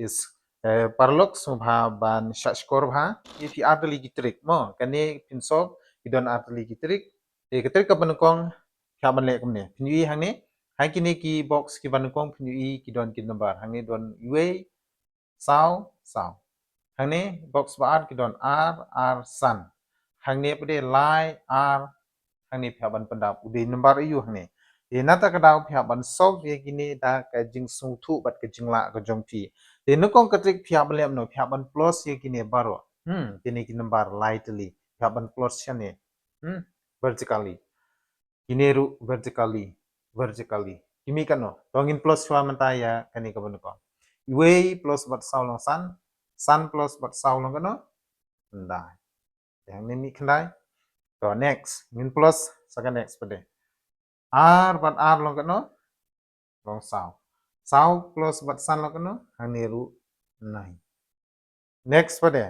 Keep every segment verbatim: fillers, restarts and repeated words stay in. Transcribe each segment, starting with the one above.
Yes. Eh, paralok sngewbha ban shah shkor bha. Ïa phi ar tylli ki trick mo. Kane phin solve ki don ar tylli ki trick. Te ka trick kaba nyngkong phi hap ban leh kumne. Phin ïohi hangne. Ha kine ki box kiba nyngkong phin ïohi ki don ki number. Hangne don wei, saw, saw. Hangne box ba ar ki don ar, ar, san. Hangne pat de lai, ar. Hangne phi hap ban pyndap u dei number aiu hangne. Te nangta ka daw phi hap ban solve ïa kine da ka jingsngewthuh bad ka jinglah ka jong phi. Te nyngkong ka trick phi hap ban leh kumno, phi hap ban plus ïa kine baroh. Hmm, kine ki number lai tylli. Phi hap ban plus shane. Hmm, vertically. Kine ruh vertically, vertically. Ki mih katno? To ngin plus shwa mynta ïa kane kaba nyngkong. Wei plus bad saw long san, san plus bad saw long katno? Khyndai. Te hangne mih khyndai. To next, ngin plus sa ka next pat de. Ar bad ar long katno? Long saw. Saw plus bad san long katno? Hangne ruh nine. Next pat de.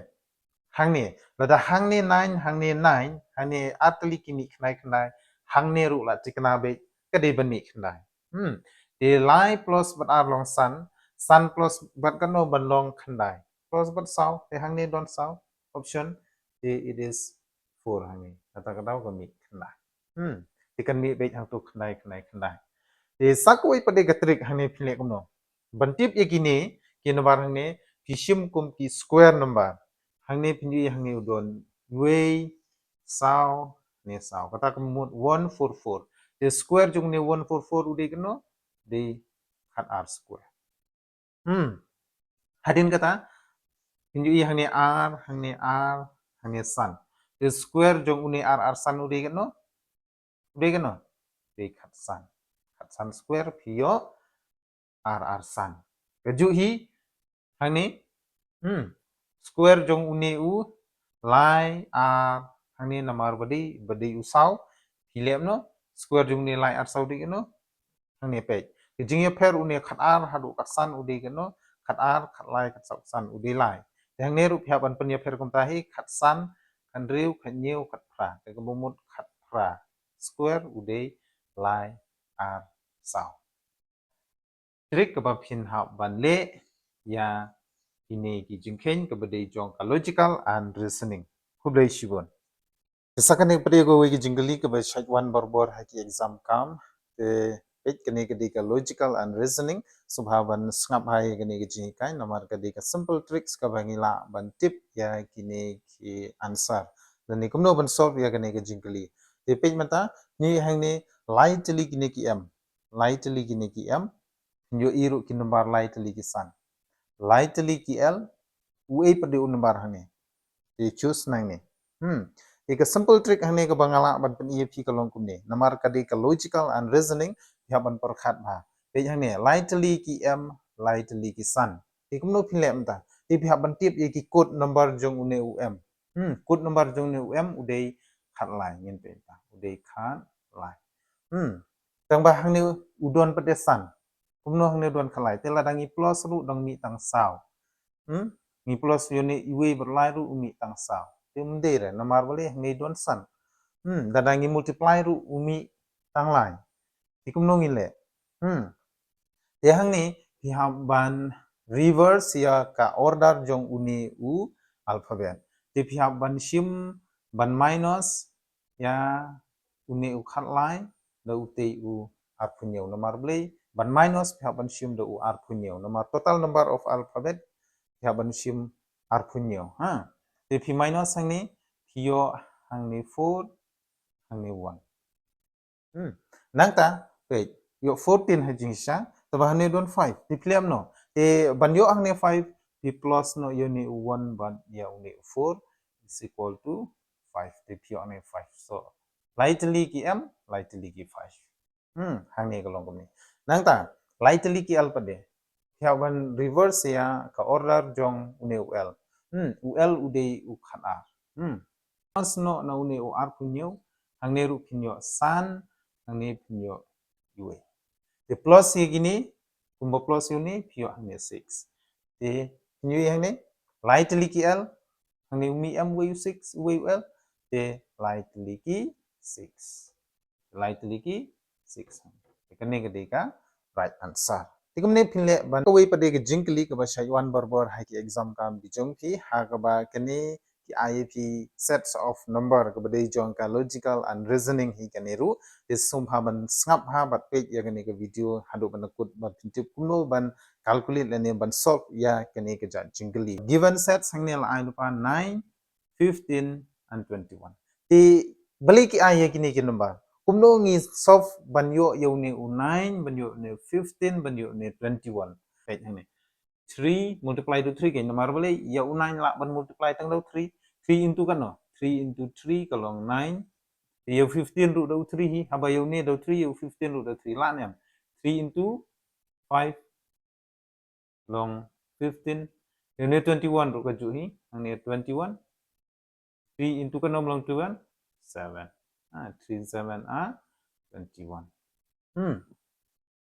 Hangne. Lada hangne nine, hangne nine, hangne ar tylli ki mih khyndai khyndai, hangne ruh la thikna bad ka dei ban mih khyndai. Hmm. Te lai plus bad ar long san, san plus bad katno ban long khyndai. Plus bad saw, te hangne don saw. Option, te it is four hangne. Nangta ka daw ka mih khyndai. Hmm. Te kan mih bad hangto khyndai, khyndai, khyndai. Te sa kawei pat de ka trick hangne phin leh kumno. Ban tip ïa kine, ki number hangne, phi shim kum ki square number. Hangne phin ïohi hangne u don wei, saw, ne saw. Kata ka mut one four four. Te square jong une one four four u dei katno? Dei khat ar square. Hmm. Hadien kata, phin ïohi hangne ar, hangne ar, hangne san. Te square jong une ar ar san u dei katno? U dei katno? U dei khat san. Khat san square phi ïoh ar ar san. Kajuh hi hangne, hmm, square jong une u lai ar, hangne namar ba dei, ba dei u saw. Phi leh kumno? Square jong une lai ar saw u dei katno? Hangne peit. Ka jingïapher une khat ar haduh khat san u dei katno? Khat ar, khat lai, khat saw, khat san u dei lai. Te hangne ruh phi hap ban pynïapher kumta hi, khat san, khat hynriew, khat hynñiew, khat phra. Te kaba mut khat phra square u dei lai ar saw. Trick kaba phin hap ban leh ïa kine ki jingkheiñ kaba dei jong ka logical and reasoning. Khublei shibun. Te sa kane pat de kawei ka jingkylli kaba shait wan barabor ha ki exam kam. Te peit kane ka dei ka logical and reasoning. Sngewbha ban sngap ha ïa kane ka jinghikai namar ka dei ka simple tricks kaba ngi lah ban tip ïa kine ki answer. Lane kumno ban solve ïa kane ka jingkylli. Te peit mynta, ngi hangne lai tylli kine ki em. Lai tylli kine ki em. Phin ïohi ruh ki number lai tylli ki san. Lai tylli ki L, uei pat de u number hangne. Te choose nangne. Hmm. Te ka simple trick hangne kaba nga lah ban pyni ïa phi ka long kumne. Namar ka dei ka logical and reasoning, phi hap ban pyrkhat bha. Peit hangne, lai tylli ki em, lai tylli ki san. Te kumno phin leh mynta? Te phi hap ban tip ïa ki code number jong une u em. Hmm, code number jong une u em u dei khat lai, ngin peit mynta. U dei khat lai. Hmm. Tang ba hangne u don pat de san. Kumno hangne u don khat lai? Te lada ngi plus ruh dang mih tang saw. Hmm? Ngi plus ïa une iwei bad lai ruh u mih tang saw. Te ym dei re, namar balei hangne u don san. Hmm, lada ngi multiply ruh u mih tang lai. Te kumno ngin leh? Hmm. Te hangne phi hap ban reverse ïa ka order jong une u alphabet. Te phi hap ban shim ban minus ïa une u khat lai da utei u arphew hynñiew. Namar balei? Ban minus phi hap ban shim da u arphew hynñiew. Namar total number of alphabet phi hap ban shim arphew hynñiew. Ha. Te phi minus hangne, phi ïoh hangne four, hangne one. Hmm. Nangta, peit, ïoh fourteen ha jingshisha, te ba hangne don five. Te phi leh kumno? Te ban ïoh hangne five, phi plus noh ïa une u one bad ïa une u four is equal to five. Te phi ïoh hangne five. So, lai tylli ki em, lai tylli ki five. Hmm, hangne ka long kumne. Nangta, lai tylli ki L pat de. Phi hap ban reverse ïa ka order jong une u L. Hmm, u L u dei u khat ar. Hmm. Minus noh na une u arphew hynñiew, hangne ruh phin ïoh san, hangne phin ïoh iwei. Te plus ïa kine, kumba plus ïa une, phi ïoh hangne six. Te phin ïoh hangne, lai tylli ki L, hangne u mih em uwei u six, uwei u L, te lai tylli ki six. Lai tylli ki six. Te kane ka dei ka right answer. Te kumne phin leh ban kawei pat de ka jingkylli kaba shait wan barabor ha ki exam kam ki jong phi, ha kaba kane ki ai ïa phi sets of number kaba dei jong ka logical and reasoning hi kane ruh. Te sngewbha ban sngap ha bad peit ïa kane ka video haduh ban kut bad phin tip kumno ban calculate lane ban solve ïa kane ka jait jingkylli. Given sets hangne la ai lypa nine, fifteen and twenty-one. Te balei ki ai ïa kine ki number? Kumno ngi solve ban ïoh ïa une u nine, ban ïoh une fifteen, ban ïoh une twenty-one? Peit hangne. Three multiply da u three kein, namar balei ïa u nine lah ban multiply tang da u three. Three into katno? Three into three ka long nine. Ïa u fifteen ruh da u three hi, haba ïa une da u three, ïa u fifteen ruh da u three, lah ne em? Three into five long fifteen. Ïa une twenty-one ruh kajuh hi, hangne twenty-one. Three into katno long twenty-one? Seven. Ah, three seven are twenty-one. Hmm.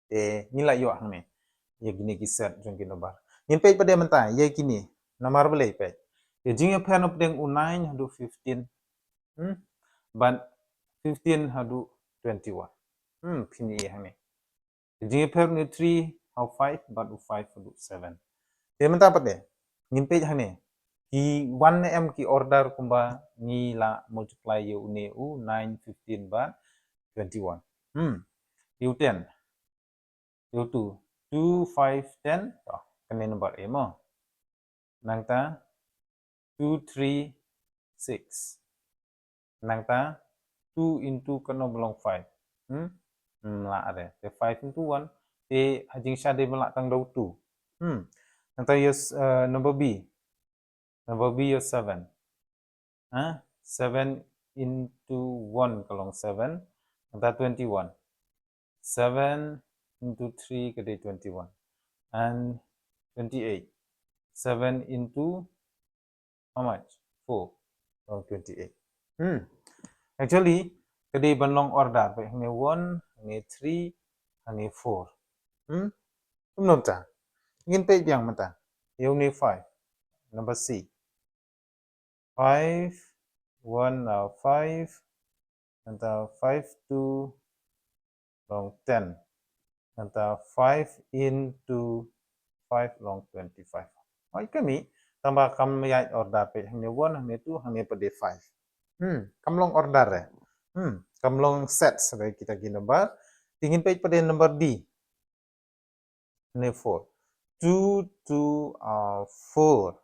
Te ngi la ïoh hangne ïa kine ki set jong ki number. Ngin peit pat de mynta ïa kine. Namar balei? Peit. Ïa jingïapher na pdeng u nine haduh fifteen. Hmm. Bad fifteen haduh twenty-one. Hmm, phin ïohi hangne. Jingïapher une u three ha u five bad u five haduh seven. Te mynta pat de ngin peit hangne. Ki wan ne em ki order kumba ngi la multiply ïa une u nine, fifteen bad twenty-one? Hmm. Ïa u ten. Ïa u two. Two, five, ten. To, kane number A mo. Nangta two, three, six. Nangta two into katno ba long five? Hmm? Hmm, lah re. Te five into one. Te ha jingshisha dei ba lah tang da u two. Hmm. Nangta ïa, eh, number B. Number B ïa seven. Ha? Seven into one ka long seven. Nangta twenty-one. Seven into three ka dei twenty-one. And twenty-eight. Seven into how much? Four. Long twenty-eight. Hmm. Actually, ka dei ban long order. Peit hangne one, hangne three, hangne four. Hmm? Kumno mynta? Ngin peit biang mynta. Ïa une five. Number C. Five, one, uh, five. Nangta five two long ten. Nangta five into five long twenty-five. Oi, kane tang ba kam ïaid order, peit hangne one, hangne two, hangne pat de five. Hmm, kam long order eh. Hmm, kam long set sa kita ki number. Te ngin peit pat de number D. Hangne four. Two two are four.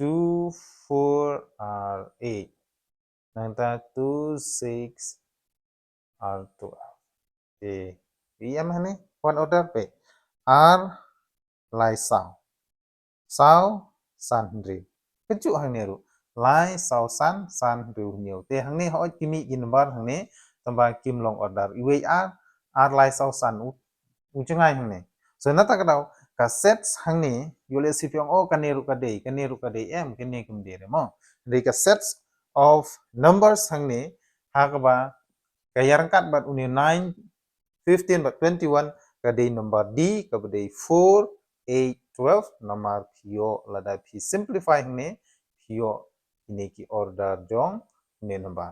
Two four are eight. Nangta two six are twelve. Te ïa em hangne, one order, peit. Ar lai saw. Saw san hynriew. Kajuh hangne ruh. Lai saw san, san hynriew hynñiew. Te hangne hooid ki mih ki number hangne, tang ba kim long order. Iwei ar, ar lai saw san, u, u jngai hangne. So nangta ka daw, ka sets hangne, ïoh lehse phi ong, oh, kane ruh ka dei, kane ruh ka dei, em, kane kam dei re mo. Dei ka sets of numbers hangne, ha kaba ka ïaryngkat bad une nine, fifteen bad twenty-one, ka dei number D, kaba dei four, eight, twelve. Namar phi ïoh, lada phi simplify hangne, phi ïoh ine ki order jong une number.